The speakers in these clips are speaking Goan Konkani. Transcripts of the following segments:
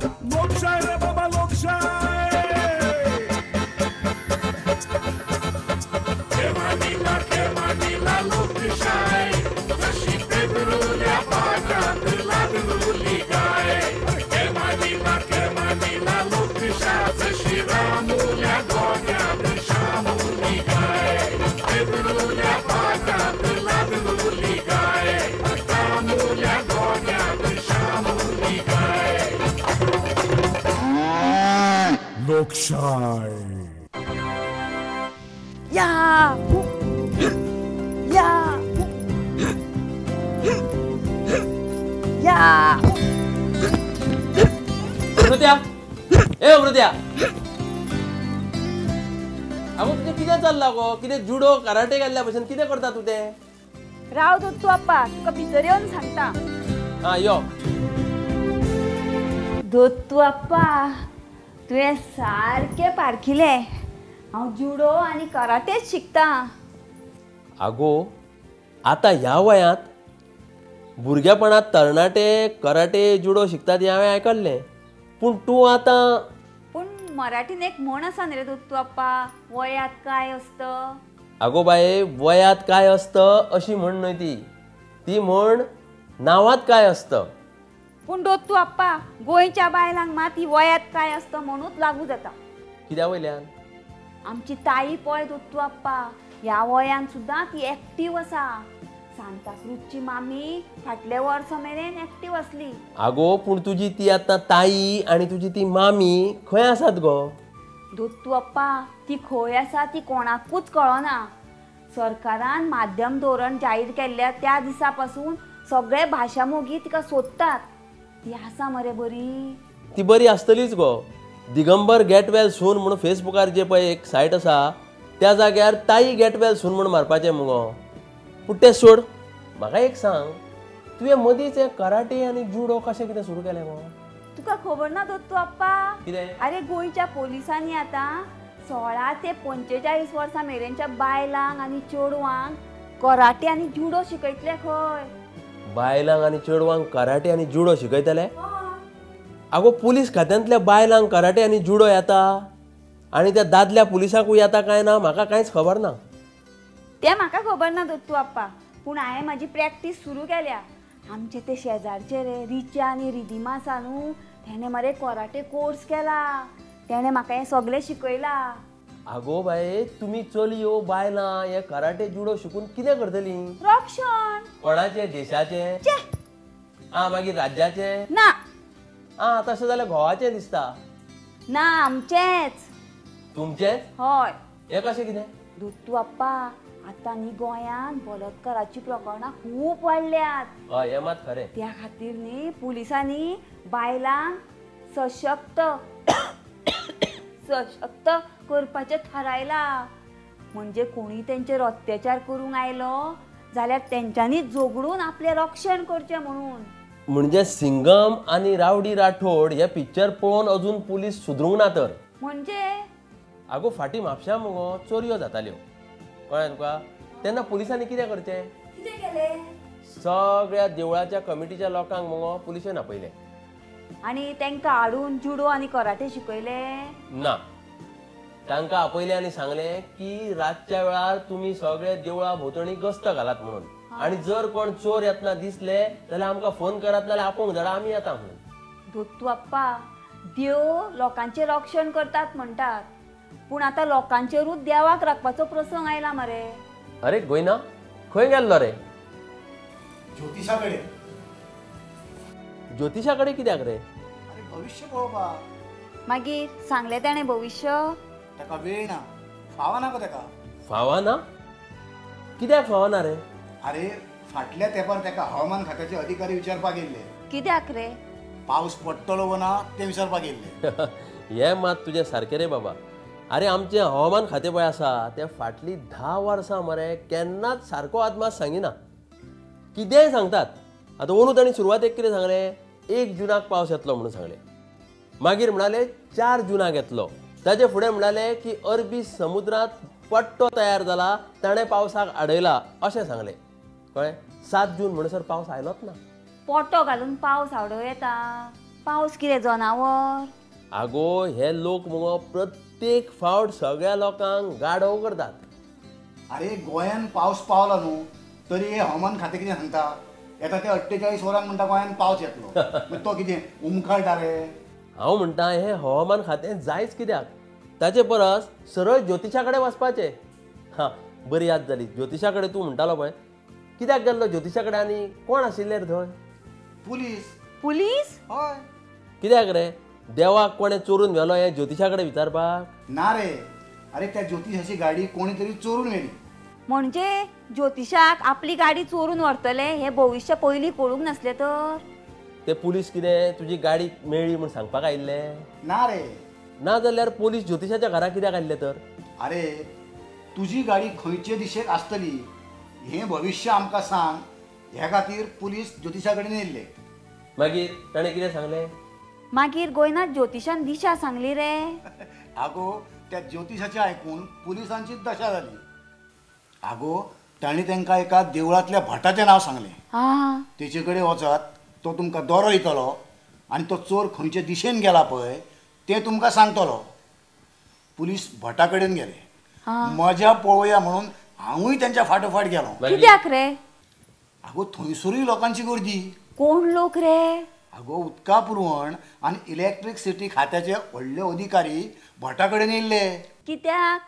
लोकशाय रे बाबा लोकशाय. केमानिला केमानिला लोकशाय, जशी पेदरुल्या पाटात लागलुली गाय. केमानिला केमानिला लोकशाय, जशी रामुल्या गोग्यात शामुली गाय. पेदरुल्या पाटात लागलुली गाय, रामुल्या गोग्यात शामुली गाय. लोकशाय. या या या. अमृत्या, ए अमृत्या, अगो तुझे कितें चल्ला गो? कितें जुडो कराटे घाल्ल्या भशेन कितें करता तूं तें? राव दत्तू आप्पा, तुका भितर येवन सांगता. आं यो. दत्तू आप्पा, तुवें सारकें पारखिलें. हांव जुडो आनी कराटेच शिकता. आगो आतां ह्या वयांत भुरगेपणांत तरणाटे कराटे जुडो शिकतात हें हांवें आयकल्लें, पूण तूं आतां. पूण मराठीन एक म्हण आसा न्ही रे दत्तू आप्पा, वयात काय आसता. आगो बाये, वयात काय आसता अशी म्हण न्हय ती, ती म्हण नांवांत काय आसता. पूण दत्तू आप्पा, गोंयच्या बायलांक मात ही वयात काय आसता म्हणूच लागू जाता. कित्या वयल्यान? आमची ताई पळय दत्तू आप्पा, ह्या वयान सुद्दां ती एक्टीव आसा. सांताक्रूजची मामी फाटल्या वर्सा मेरेन एक्टीव आसली. आगो पूण तुजी ती आतां ताई आनी तुजी ती मामी खंय आसात गो? दत्तू आप्पा, ती खंय आसा ती कोणाकूच कळना. सरकारान माध्यम धोरण जाहीर केल्ल्या त्या दिसा पासून सगळे भाशा मोगी तिका सोदतात. ती आसा मरे बरी? ती बरी आसतलीच गो. दिगंबर गेट वेल सून म्हणून फेसबुकार जे पळय एक सायट आसा त्या जाग्यार ताई गेट वेल सून म्हणून मारपाचें मुगो. पूण तें सोड, म्हाका एक सांग, तुवें मदींच हें कराटे आनी जुडो कशें कितें सुरू केलें गो? तुका खबर ना दत्तू आप्पा? कितें? अरे गोंयच्या पोलिसांनी आतां 16 ते 45 वर्सां मेरेनच्या बायलांक आनी चेडवांक कराटे आनी जुडो शिकयतले खंय. बायलांक आनी चेडवांक कराटे आनी जुडो शिकयतले? आगो पुलीस खात्यांतल्या बायलांक कराटे आनी जुडो येता आनी त्या दादल्या पुलिसांकूय येता काय ना म्हाका कांयच खबर ना. तें म्हाका खबर ना दत्तू आप्पा, पूण हांवें म्हाजी प्रॅक्टीस सुरू केल्या. आमचे ते शेजारचे रे रिचा आनी रिधिमा आसा न्हू, तेणें मरे कराटे कोर्स केला. तेणें म्हाका हें सगळें शिकयलां. आगो बाये, तुमी चलयो बायलां हे कराटे जुडो शिकून कितें करतलीं? रक्षण. कोणाचें? देशाचें? आं मागीर राज्याचें? ना. आं तशें जाल्यार घोवाचें दिसता. ना, आमचेंच. तुमचेंच? हय. हें कशें कितें? दत्तू आप्पा, आतां न्ही गोंयांत बलात्काराचीं प्रकरणां खूब वाडल्यात. हय, हें मात खरें. त्या खातीर न्ही पुलिसांनी बायलांक सशक्त सशक्त करपाचें थारायलां. म्हणजे कोणीय तेंचेर अत्याचार करूंक आयलो जाल्यार तेंच्यांनी झगडून आपलें रक्षण करचें म्हणून. म्हणजे सिंगम आनी रावडी राठोड हे पिक्चर पळोवन अजून पुलीस सुदरूंक ना तर? म्हणजे? आगो फाटीं म्हापश्यां मुगो चोरयो जाताल्यो, कळ्ळें तुका? तेन्ना पुलिसांनी कितें करचें? कितें केलें? सगळ्या देवळाच्या कमिटीच्या लोकांक मुगो पुलिशेन आपयले आनी तांकां हाडून जुडो आनी कराटे शिकयले? ना, तांकां आपयले आनी सांगलें की रातच्या वेळार तुमी सगळे देवळा भोंवतणी गस्त घालात म्हणून, आनी जर कोण चोर येतना दिसले जाल्यार आमकां फोन करात, नाल्यार आपोवंक धाडा, आमी येता म्हणून. दत्तू आप्पा, देव लोकांचें रक्षण करतात म्हणटात, पूण आतां लोकांचेरूच देवाक राखपाचो प्रसंग आयला मरे. अरे गोयना, खंय गेल्लो रे? ज्योतिषा कडेन. ज्योतिषा कडेन कित्याक रे? अरे भविष्य पळोवपाक. मागीर सांगलें ताणें भविष्य? ताका वेळ ना, फावना गो ताका. फावना? कित्याक फावना रे? अरे फाटल्या तेंपार ताका हवामान खात्याचे अधिकारी विचारपाक येयल्ले. कित्याक रे? पावस पडटलो वो ना तें विचारपाक येयल्ले. हें मात तुजें सारकें रे बाबा. अरे आमचें हवामान खातें पळय आसा तें फाटलीं 10 वर्सां मरे केन्नाच सारको आदमास सांगिना, कितेंय सांगतात. आतां अंदू तांणी सुरवातेक कितें सांगलें, 1 जुनाक पावस येतलो म्हणून सांगलें, मागीर म्हणाले 4 जुनाक येतलो, ताजे फुडें म्हणाले की अरबी समुद्रांत पट्टो तयार जाला ताणें पावसाक आडयला अशें सांगलें, कळ्ळें? 7 जून म्हणसर पावस आयलोच ना. पट्टो घालून पावस आडोवं येता? पावस कितें जनावर? आगो हे लोक मुगो प्रत्येक फावट सगळ्या लोकांक गाडो करतात. अरे गोंयान पावस पावला न्हू तरी हे हवामान खातें कितें सांगता, येता ते 48 वरांक म्हणटा गोंयान पावस येतलो. तो कितें उमकाळटा रे? हांव म्हणटा हे हवामान खातें जायच कित्याक, ताचे परस सरळ ज्योतिशा कडेन वचपाचें. हां बरी याद जाली, ज्योतिशा कडेन तूं म्हणटालो पळय, कित्याक गेल्लो ज्योतिशा कडेन आनी कोण आशिल्ले रे थंय? पुलीस. पुलीस? हय. कित्याक रे, देवाक कोणें चोरून व्हेलो हें ज्योतिशा कडेन विचारपाक? ना रे, अरे त्या ज्योतिशाची गाडी कोणी तरी चोरून व्हेली. म्हणजे ज्योतिशाक आपली गाडी चोरून व्हरतले हे भविष्य पयलीं कळूंक नासलें तर? ते पुलीस कितें तुजी गाडी मेळ्ळी म्हूण सांगपाक आयिल्ले? ना रे. ना जाल्यार पोलीस ज्योतिशाच्या घरा कित्याक आयिल्ले तर? अरे तुजी गाडी खंयचे दिशेक आसतली हें भविष्य आमकां सांग ह्या खातीर पुलीस ज्योतिशा कडेन येयल्ले. मागीर ताणें कितें सांगलें? मागीर गोंयनाथ ज्योतिशान दिशा सांगली रे. आगो त्या ज्योतिशाचें आयकून पुलिसांची दशा जाली. आगो तांणी तांकां एका देवळांतल्या भटाचें नांव सांगलें, तेचे कडेन वचात, तो तुमकां दोरो दितलो आनी तो चोर खंयचे दिशेन गेला पळय तें तुमकां सांगतलो. पुलीस भटा कडेन गेले, मजा पळोवया म्हणून हांवूय त्यांच्या फाटोफाट गेलो. कित्याक रे? आगो थंयसरूय लोकांची गर्दी. कोण लोक रे? आगो उदका पुरवण आनी इलेक्ट्रिसिटी खात्याचे व्हडले अधिकारी भटा कडेन येयल्ले. कित्याक?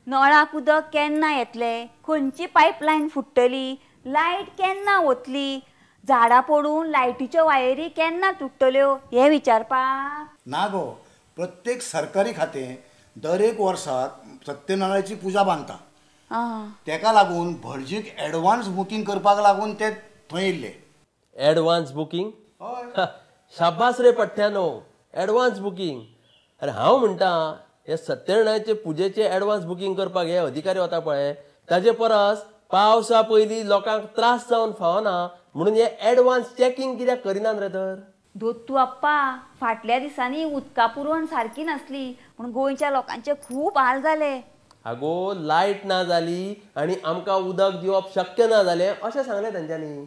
नळाक उदक केन्ना येतलें, खंयची पायपलायन फुट्टली, लायट केन्ना वतली, झाडां पडून लायटीच्यो वायरी केन्ना तुट्टल्यो हें विचारपाक? ना गो, प्रत्येक सरकारी खातें दर एक वर्साक सत्यनारायणाची पुजा बांदता, तेका लागून भर्जीक एडवान्स बुकींग करपाक लागून ते थंय येयल्ले. Advance booking? हय. शाबास रे पठ्ठ्यानो, एडवान्स बुकींग. अरे हांव म्हणटा हे सत्यनारायणाचे पुजेचे एडवान्स बुकींग करपाक हे अधिकारी वता पळय, ताजे परस पावसा पयलीं लोकांक त्रास जावन फावना म्हणून हे एडवान्स चॅकिंग कित्याक करिनात रे तर? दोत्तू आप्पा, फाटल्या दिसांनी उदका पुरवण सारकी नासली म्हणून गोंयच्या लोकांचे खूब हाल जाले. आगो लायट ना जाली आनी आमकां उदक दिवप शक्य ना जालें अशें सांगलें तांच्यांनी.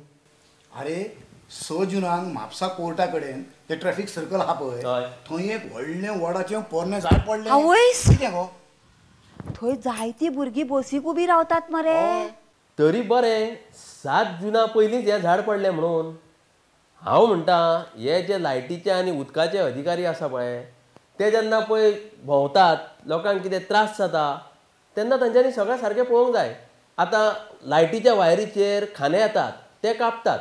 अरे 6 जुनाक म्हापसा कोर्टा कडेन ते ट्रॅफिक सर्कल आहा पळय, थंय एक व्हडलें वडाचें पोरणें झाड पडलें. आवयस, कितें गो? थंय जायती भुरगीं बसीक उबी रावतात मरे. तरी बरें 7 जुना पयलींच हें झाड पडलें म्हणून. हांव म्हणटा हे जे लायटीचे आनी उदकाचे अधिकारी आसा पळय ते जेन्ना पळय भोंवतात, लोकांक कितें त्रास जाता तेन्ना तांच्यांनी सगळें सारकें पळोवंक जाय. आतां लायटीच्या वायरीचेर खांदे येतात ते कापतात,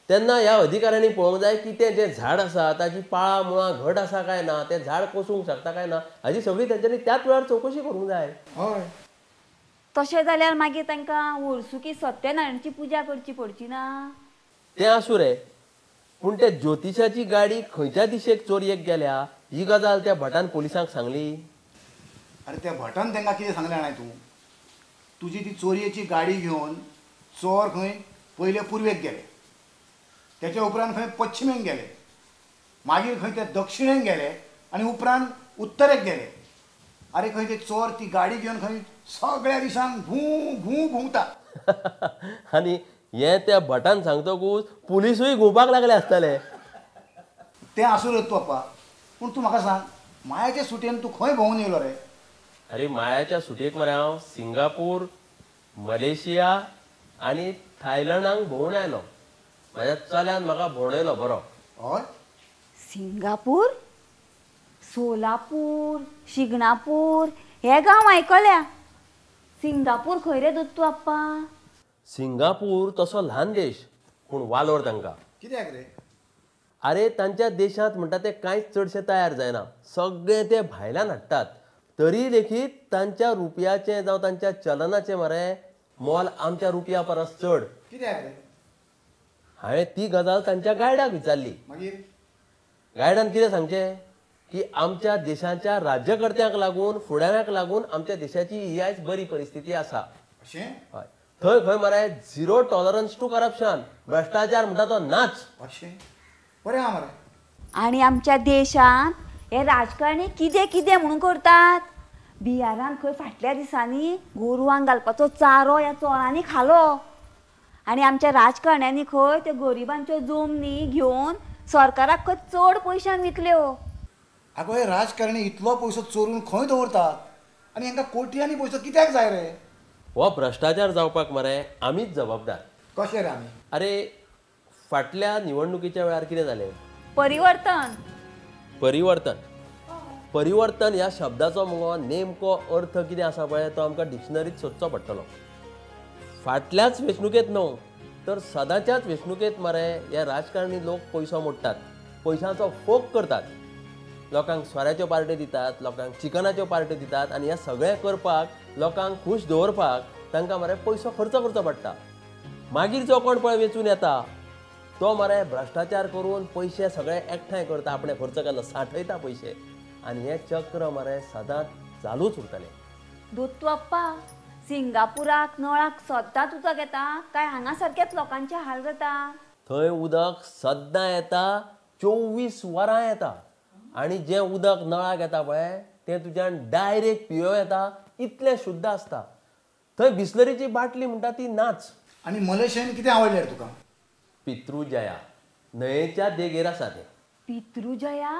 तेन्ना ह्या अधिकाऱ्यांनी पळोवंक जाय की तें जें झाड आसा ताची पाळां मुळां घट आसा काय ना, तें झाड कोसूंक शकता काय ना, हाजी सगळी तांच्यांनी त्याच वेळार चवकशी करूंक जाय. हय. तशें जाल्यार मागीर तांकां वर्सुकी सत्यनारायणाची पुजा करची पडची ना? तें आसूं रे, पूण त्या ज्योतिशाची गाडी खंयच्या दिशेक चोरयेक गेल्या ही गजाल त्या भटान पोलिसांक सांगली. अरे त्या भटान तांकां कितें सांगलें जाणाय तूं? तुजी ती चोरयेची गाडी घेवन चोर खंय पयले पुर्वेक गेले, त्याच्या उपरांत खंय पश्चिमेक गेले, मागीर खंय ते दक्षिणेक गेले आनी उपरांत उत्तरेक गेले. अरे खंय ते चोर ती गाडी घेवन खंय सगळ्या दिसांक घूं घूं घुंवता. आनी हें त्या भटान सांगतकूच पुलिसूय घुंवपाक लागले आसतले. तें आसूं रे तूं पप्पा, पूण तूं म्हाका सांग, मायाचे सुटयेन तूं खंय भोंवून येयलो रे? अरे मायाच्या सुटयेक मरे हांव सिंगापूर, मलेशिया आनी थायलंडाक भोंवून आयलो. म्हाज्या चल्यान म्हाका भोंवडायलो बरो. हय. सिंगापूर, सोलापूर, शिगणापूर हे गांव आयकल्या. सिंगापूर खंय रे दत्तू आप्पा? सिंगापूर तसो ल्हान देश पूण वालोर तांकां. कित्याक रे? अरे तांच्या देशांत म्हणटा ते कांयच चडशें तयार जायना, सगळें ते भायल्यान हाडटात. तरी लेगीत तांच्या रुपयाचें जावं तांच्या चलनाचें मरे मोल आमच्या रुपया परस चड. कित्याक रे? हांवें ती गजाल तांच्या गायडाक विचारली. मागीर गायडान कितें सांगचें की आमच्या देशाच्या राज्यकर्त्यांक लागून, फुडाऱ्यांक लागून आमच्या देशाची ही आयज बरी परिस्थिती आसा. अशें? हय. थंय खंय मरे झिरो टॉलरन्स टू करप्शन, भ्रश्टाचार म्हणटा तो नाच. अशें? बरें आहा मरे. आनी आमच्या देशांत हे राजकारणी कितें कितें म्हणून करतात. बिहारान खंय फाटल्या दिसांनी गोरवांक घालपाचो चारो ह्या चोरांनी खालो आनी आमच्या राजकारण्यांनी खंय त्यो गरिबांच्यो जमनी घेवन सरकाराक खंय चड पयशांक विकल्यो. आगो हे राजकारणी इतलो पयसो चोरून खंय दवरतात आनी हांकां कोट्यांनी पयसो कित्याक जाय रे? हो भ्रश्टाचार जावपाक मरे आमीच जबाबदार. कशें रे आमी? अरे फाटल्या निवडणुकीच्या वेळार कितें जालें? परिवर्तन. परिवर्तन परिवर्तन ह्या शब्दाचो मुगो नेमको अर्थ कितें आसा पळय तो आमकां डिक्शनरीत सोदचो पडटलो. फाटल्याच वेंचणुकेंत न्हू तर सदांच्याच वेंचणुकेंत मरे ह्या राजकारणी लोक पयसो मोडटात, पयशांचो फोग करतात, लोकांक सोऱ्याच्यो पार्ट्यो दितात, लोकांक चिकनाच्यो पार्ट्यो दितात आनी हें सगळें करपाक लोकांक खूश दवरपाक तांकां मरे पयसो खर्च करचो पडटा. मागीर जो कोण पळय वेंचून येता तो मरे भ्रश्टाचार करून पयशे सगळे एकठांय करता, आपणें खर्च केलो सांठयता पयशे आनी हें चक्र मरे सदांच चालूच उरतलें. दत्तू सिंगापुराक नळाक सद्दांच उदक येता काय हांगा सारकेच लोकांचे हाल जाता? थंय उदक सद्दां येता, 24 वरां येता आनी जें उदक नळाक येता पळय तें तुज्यान डायरेक्ट पियो येता, इतलें शुद्ध आसता. थंय बिस्लरीची बाटली म्हणटा ती नाच. आनी मलेशियन कितें आवडलें तुका? पितृजया न्हंयेच्या देगेर आसा तें. पितृजया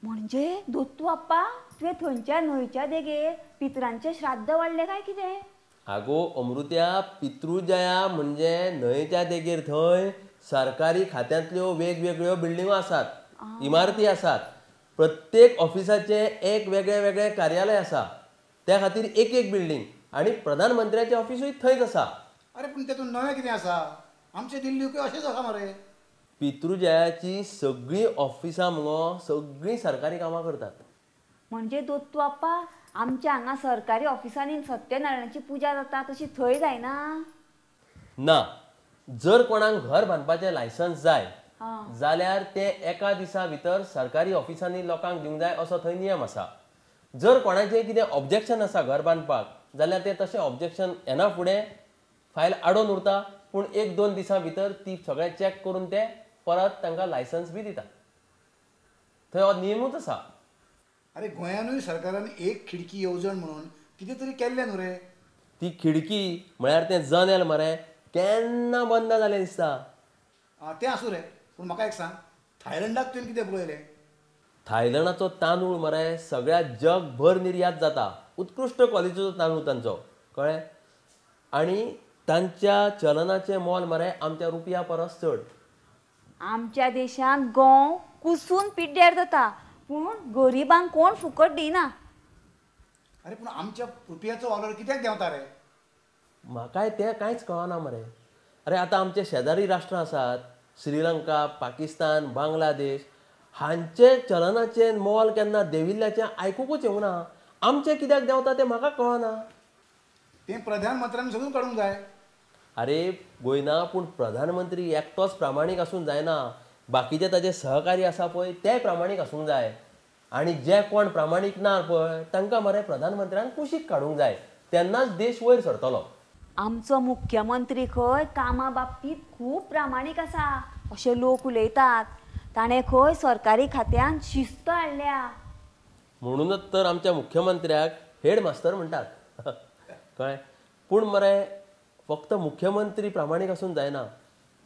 म्हणजे दत्तू आप्पा तुवें थंयच्या न्हंयच्या देगेर पितरांचें श्राद्ध वाडलें काय कितें? आगो अमृत्या, पितृजया म्हणजे न्हंयेच्या देगेर थंय सरकारी खात्यांतल्यो वेगवेगळ्यो बिल्डिंगो आसात, इमारती आसात, प्रत्येक ऑफिसाचें एक वेगळें वेगळें कार्यालय आसा, त्या खातीर एक एक बिल्डींग आनी प्रधानमंत्र्याचें ऑफिसूय थंयच आसा. अरे पूण तेतून नवें कितें आसा? आमचे दिल्लीकूय अशेंच आसा मरे. पितृजयाची सगळीं ऑफिसां मुगो सगळीं सरकारी कामां करतात. म्हणजे दत्तू आप्पा आमच्या हांगा सरकारी ऑफिसांनी सत्यनारायणाची पुजा जाता तशी थंय जायना? ना, जर कोणाक घर बांदपाचें लायसन्स जाय जाल्यार ते एका दिसा भितर सरकारी ऑफिसांनी लोकांक दिवंक जाय असो थंय नियम आसा. जर कोणाचें कितें ऑब्जेक्शन आसा घर बांदपाक जाल्यार तें तशें ऑब्जेक्शन येना फुडें फायल आडोवन उरता, पूण 1-2 दिसां भितर ती सगळें चॅक करून ते परत तांकां लायसन्स बी दिता. थंय हो नियमूच आसा. अरे गोंयानूय सरकारान एक खिडकी येवजण म्हणून कितें तरी केल्लें न्हू रे? ती खिडकी म्हळ्यार तें जनेल मरे केन्ना बंद जालें दिसता. तें आसूं रे, पूण म्हाका एक सांग, थायलंडाक तुवें कितें पळयलें? थायलंडाचो तांदूळ मरे सगळ्या जगभर निर्यात जाता, उत्कृश्ट क्वॉलिटीचो तांदूळ तांचो, कळ्ळें? आनी तांच्या चलनाचें मोल मरे आमच्या रुपया परस चड. आमच्या देशांत गोंव कुसून पिड्ड्यार जाता पूण गरिबांक कोण फुकट दिना. अरे पूण आमच्या रुपयाचो ऑर्डर कित्याक देंवता रे? म्हाकाय तें कांयच कळना मरे. अरे आतां आमचे शेजारी राष्ट्रां आसात, श्रीलंका, पाकिस्तान, बांगलादेश, हांचे चलनाचें मोल केन्ना देंविल्ल्याचें आयकुकूच येवंक ना. आमचें कित्याक देंवता तें म्हाका कळना. तें प्रधानमंत्र्यान सोदून काडूंक जाय. अरे गोयना, पूण प्रधानमंत्री एकटोच प्रामाणीक आसूंक जायना, बाकीचे ताजे सहकारी आसा पळय ते प्रामाणीक आसूंक जाय आनी जे कोण प्रामाणीक ना पळय तांकां मरे प्रधानमंत्र्यान कुशीक काडूंक जाय, तेन्नाच देश वयर सरतलो. आमचो मुख्यमंत्री खंय कामा बाबतींत खूब प्रामाणीक आसा अशें लोक उलयतात. ताणें खंय सरकारी खात्यांत शिस्त हाडल्या. म्हणूनच तर आमच्या मुख्यमंत्र्याक हेड मास्तर म्हणटात, कळ्ळें? पूण मरे फक्त मुख्यमंत्री प्रामाणीक आसूंक जायना,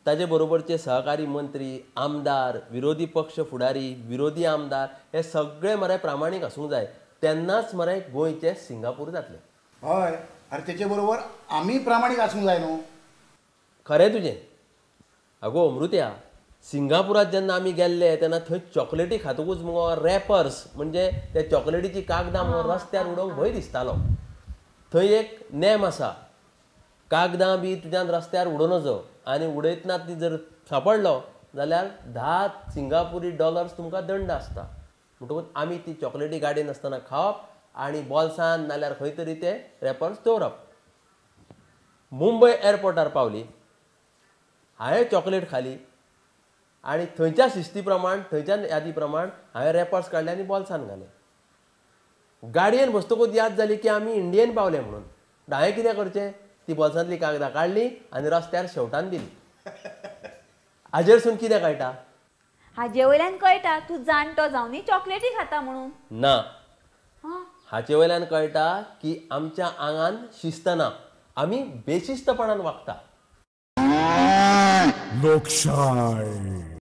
ताजे बरोबरचे सहकारी मंत्री, आमदार, विरोधी पक्ष फुडारी, विरोधी आमदार हे सगळे मरे प्रामाणीक आसूंक जाय, तेन्नाच मरे गोंयचें सिंगापूर जातलें. हय, अरे तेचे बरोबर आमी प्रामाणीक आसूंक जाय न्हू. खरें तुजें. आगो अमृत्या, सिंगापुरात जेन्ना आमी गेल्ले तेन्ना थंय चॉकलेटी खातकूच मुगो रॅपर्स म्हणजे ते चॉकलेटीची कागदां मुगो रस्त्यार उडोवंक भंय दिसतालो. थंय एक नेम आसा, कागदां बी तुज्यान रस्त्यार उडोवं नजो आनी उडयतना ती जर सांपडलो जाल्यार 10 सिंगापुरी डॉलर्स तुमकां दंड आसता. म्हणटकूच आमी ती चॉकलेटी गाडयेन आसतना खावप आनी बोल्सान नाल्यार खंय तरी ते रॅपर्स दवरप. मुंबय एअरपोर्टार पावली, हांवें चॉकलेट खाली आनी थंयच्या शिस्ती प्रमाण, थंयच्या यादी प्रमाण हांवें रॅपर्स काडले आनी बोल्सान घाले. गाडयेन बसतकूच याद जाली की आमी इंडियेन पावले म्हणून. हांवें कितें करचें, ती बोल्सांतली कागदां काडली आनी रस्त्यार शेवटान दिली. हाजेरसून कितें कळटा? हाजे वयल्यान कळटा तूं जाणटो जावनी चॉकलेटी खाता म्हणून. ना, हाचे वयल्यान कळटा की आमच्या आंगान शिस्त ना, आमी बेशिस्तपणान वागता. लोकशाय.